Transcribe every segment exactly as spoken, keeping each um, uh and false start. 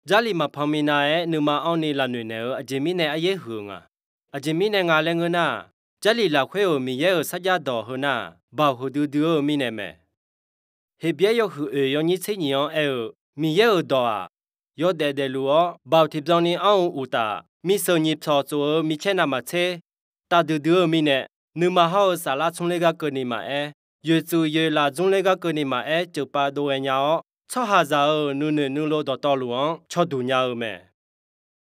Jarlif maqpan minav-aer nuima anrni lavnoeq naeq-eu aqjeq mirnae aryaer huiq-eu nga. Aqjeq mirnae nga laer ngeur nar, Jarlif lafkhoer-euq Miqyaer-euq sarjax dawq heu nar, baoq huiqdui dui-eu mirnae mae. Heqbyaer yawhuiq oeq yawnyir tser nyif-anr aer-eu, Miqyaer-euq dawq-aq, yawdaef daefluf-awr baoq tiqbyan ni anr-eu uqtaf, miqseuq nyiq pyawq tsof-eu micaer navmaqtser, tafdui dui-eu mirnae, nuima hawr-eu saflar tsmr ler gar keuvni maqaer, yoeqtsuif yoeqlaf dzmr ler gar keuvni maqaer, ceuqpav dov ghaenya-awr, tsawrhaqzaq-euq nuinoeq nuilov dawqtawvluf-anr caw duq nya-eu mae.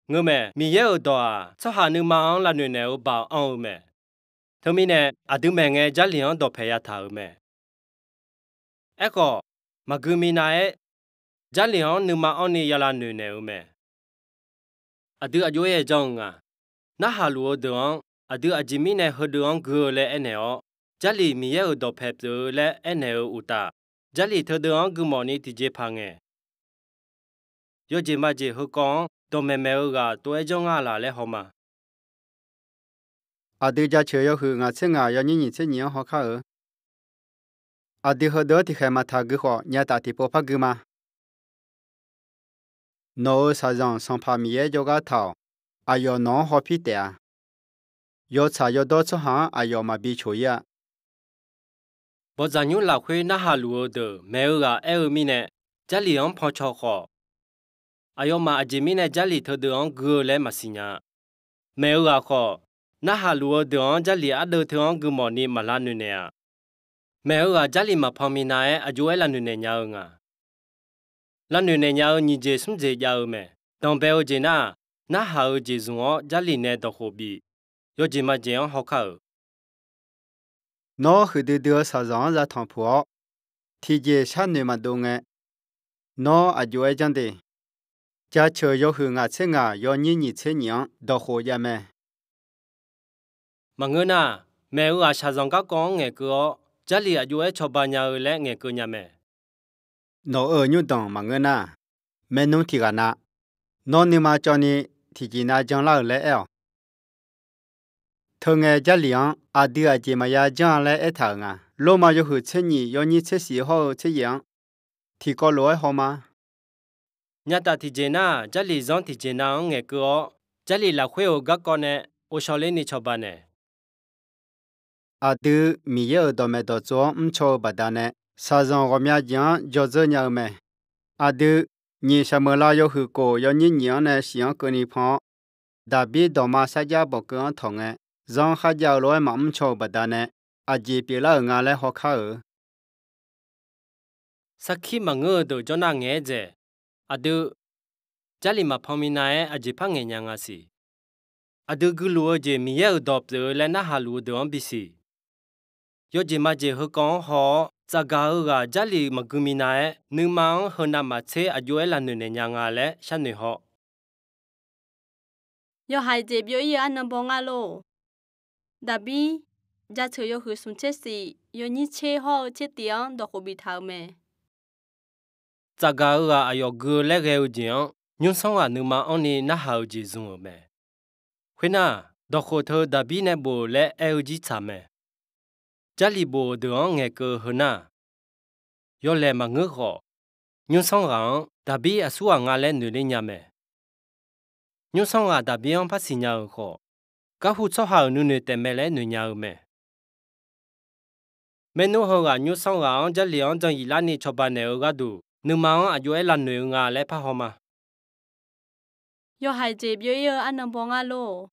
Ngeurmae, Miqyaer-euq dawq-aq, tsawrhaq nuima-anr lavnoeq naeq-eu baoq anr-eu mae. Teumirnae, aqdui maeqngae Jarlif-anr dawqpaeq yataq-euq mae. Aerkhawf, maqgui minav-aer, Jarlif-anr nuima anrni ya lavnoeq naeq-eu mae. Aqdui aqjox-aer aer jan-eu nga. Narhaq luf-eu deuq-anr, aqdui aqjeq mirnae heudeuq-anr gui-eu laer aernaeq-awr, Jarlif Miqyaer-euq dawqpaeq pyeuf-eu laer aernaeq-eu uqtaf, Jarlif teudeuq-anr gui mawfni tiqjeqpaq ngae, yawjeq majeq heukawv-anr dawqmaeq maeq-eu ghaq tov-aer janr nga laq laer hawma. Aqdui jaceuq yawhuiq ngaq tser ngaq yawnyir nyiq tser nyiq-anr hawkar-euq. Aqdui heudeuq-anr tiqkhaeq maqtaq gui khawf, nyataf tiqpov par gui ma. Nawq-euq shaqzanq Sanqpaq Miqyaer jawrgar taq-awq. Aqyawf nawq-anr hawpir taef-a. Yawtsaq yawdawr tsawrhaq-anr aqyawf maqbi coq-ir-a. Bawqdzaq nymr lafkhoer narhaq luf-eu deuq maeq-eu ghaq aer-eu mirnae, Jarlif-anr pancaw khawf, aqyawfmaf aqjeq mirnae Jarlif teudeuq-anr gui-eu laer maqsiq nya-a. Maeq-eu ghaq khawf, narhaq luf-eu deuq-anr Jarlif ardeuv teu-anr gui mawfni maq lavnoeq naeq-a. Maeq-eu ghaq Jarlif maqpan minav-aer aqjox-aer lavnoeq naeq nya-eu nga. Lavnoeq naeq nya-eu nyiq jeq smr jeq jav-eu mae. Danqbae-eu jeq nar, narhaq-eu jeq zmq-awr Jarlif nae dawqkhof bif, yawjeq majeq-anr hawkar-euq. Nawr huiqdui dui-eu shaqzanq-anr za tanqpuq-awr, tiqjeq sharnoeq maqdov ngae, nawr aqjox-aer janr de. Jaceuq yawhuiq ngaq tser ngaq yawnyir nyiq tser nyiq-anr dawqkhof jav mae. Maqngeur nar, maeq-eu ghaq shaqzanq garkawv-anr ngaeqkeuv-awr, Jarlif aqjox-aer cawba nya-eu laer ngaeqkeuv nya mae. Nawq-euq nymrdanq maqngeur nar, maernmr tiq ghaq na, nawr nuima cawv ni tiqjeq na janlar-euq laer aer-awq. Teungae Jarlif-anr aqdui aqjeq maqya janr-a laer aertaq-euq nga. Lormav yawhuiq tser nyiq yawnyir tser shif hawr-eu tser yaef-anr tiqkawv lof-aer hawma. Nyataf tiqjeq nar, Jarlif zanr tiqjeq nav-anr ngaeqkeuv-awr, Jarlif lafkhoer-euq garkawv nae ghovshaw lerni cawba naeq. Aqdui Miqyaer-euq dawqmaeq dawqtsov-anr mrcaw-eu baqdanae, shaqzanq ghawqmya jeq-anr jawrdzeur nya-eu mae. Aqdui nyiq Saqmeuqlav yawhuiq kof yawnyir nyiq-anr nae shif-anr keuvni pan-awr, Daqbir dawqma sarjax bawqkeuv-anr tawq ngae, zanr kharjav-eu lof-aer maqmr caw-euq baqdanae, aqjeq pyeuflar-euq nga laer hawkar-euq. Sarkir maqngeur-eu deuq jawrnar ngaeq-aer dzaeq. Aqdui, Jarlif maqpan minav-aer aqjeq par ngaeq nya nga siq. Aqdui guiluf-eu jeq Miqyaer-euq dawq pyeuf-eu laer narhaq luf-eu deuq-anr bisiq. Yawjeq majeq heukawv-anr haw-awr, tsafgaq-eu ghaq Jarlif maqgui minav-aer, nuima-anr heu navmaqtser aqjox-aer lavnoeq naeq nya nga laer sharnoeq haw. Yawhaiq jeq byov-ir-eu arnan baw ngar lor. Daqbir, jaceuq yawhuiq smq tser shif yawnyir tser hawr-eu tser tif-anr dawqkhof biftaq-euq mae. Tsafgaq-eu ghaq aqyawf gui-eu laer ghae-eu jeq-anr, nymrsanr ghaq nuima anrni narhaq-eu jeq zmq-euq mae. Khoernar, dawqkhof teu Daqbir nae bof laer aer-eu jir tsaq mae. Jarlif bof-euq deuq-anr ngaeqkeuv heu nar, yawlaeq maqngeur khawf, nymrsanr ghaq-anr Daqbir aqsur ghaq nga laer noeq ler nya mae. Nymrsanr ghaq Daqbir-anr par siqnya-euq khawf, garhu tsawrhaq-euq nuinoeq taefmae laer noeq nya-eu mae. Maernmr heu ghaq nymrsanr ghaq-anr Jarlif-anr jan yiflarni cawba naeq-eu gharduq, nuima-anr aqjox-aer lavnoeq-eu nga laer parhaw ma. Yawhaiq jeq byov-ir-eu arnan baw ngar lor.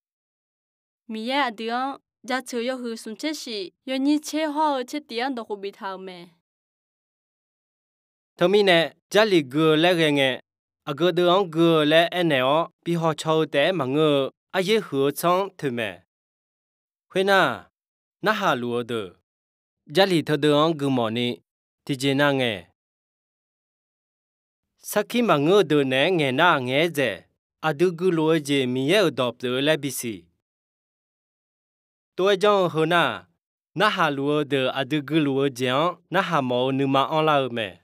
Miqyaer aqdui-anr jaceuq yawhuiq smq tser shif yawnyir tser hawr-eu tser tif-anr dawqkhof biftaq-euq mae. Teumirnae, Jarlif gui-eu laer ghae ngae, aqgeu deuv-anr gui-eu laer aernaeq-awr bi hawcaw-eu taef-aer maqngeur-eu, aryaer huiq-eu tsanr-anr toeq mae. Khoernar, narhaq luf-eu deuq, Jarlif teudeuv-anr gui mawfni tiqjeq nav ngae, sarkir maqngeur-eu deuq naeq-aer ngaeq nar ngaeq-aer dzaeq. Aqdui guiluf-eu jeq Miqyaer-euq dawq pyeuf-eu laer bisiq. Tov-aer janr-eu heu nar, narhaq luf-eu deuq aqdui guiluf-eu jeq-anr narhaq mawf-eu nuima anrlar-eu mae.